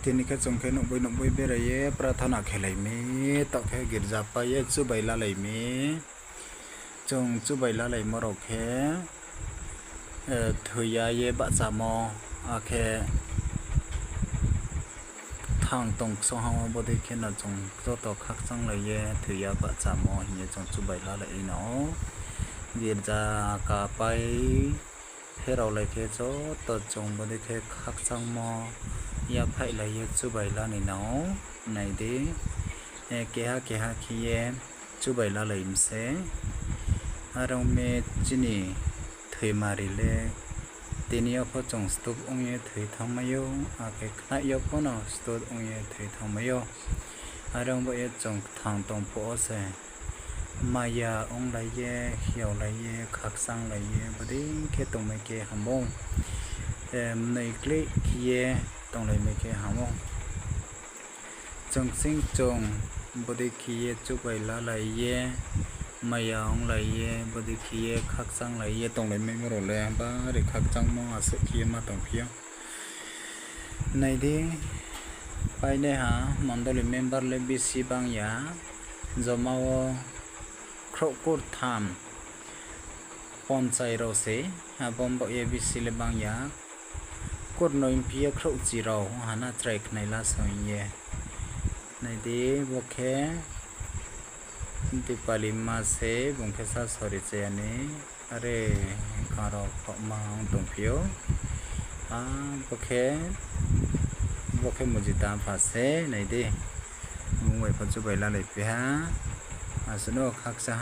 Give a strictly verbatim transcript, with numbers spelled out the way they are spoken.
Tini khe chung khe nouhboi nouhboi berai ye prathana khelai mi, taoh khe girza pai ye chubai lalai mi. Chung chubai lalaimo rao khe, thoi ya ye bahchamo, akhe kthang tong ksongha wo bodei khe no chung joto khakchanglai ye thoi ya bahchamo hing ye chung chubai lalai no. Girza kapai pheraolai khe joto chung bodei khe khakchangmo yaphaih lai ye chubai la ni no. Nai di, keha keha khe ye chubai lalai mi se. Are ong mi chini thoimari le tini yo pho chung stuk ong ye thoi thanngmai ou, akhe khnai yo pho no stuk ong ye thoi thanngmai ou. Are ong baoh ye chung kthang tong phuh wo se maya onglai ye, hiaolai ye, khakchanglai ye, bodei khe tongmai khe ham ou. Mnoi kleh khe ye tonglaimai khe ham ou. Chung ching chung bodei khe ye chubai lalai ye, maya onglai ye, bodei khe ye khakchanglai ye tonglaimai rao le bari khakchangmo asuh khe ye ma tongphi ou. Nai di, painaiha mondoli member le bisi bang ya, joma wo khrouh kurtham ponchai rao se, abo baoh ye bisi le bang ya. Kurnoi phi ye khrouhchi rao ha na chrai khnai la song ye. Nai di, bo khe Dipali ma se, bung khe sa sori chaya ni. Are, karo khoma ong tongphi ou. A, bo khe, bo khe Mujita pha se, nai di. Bung bai pho chubai lalai phi ha. Asuh no khakchang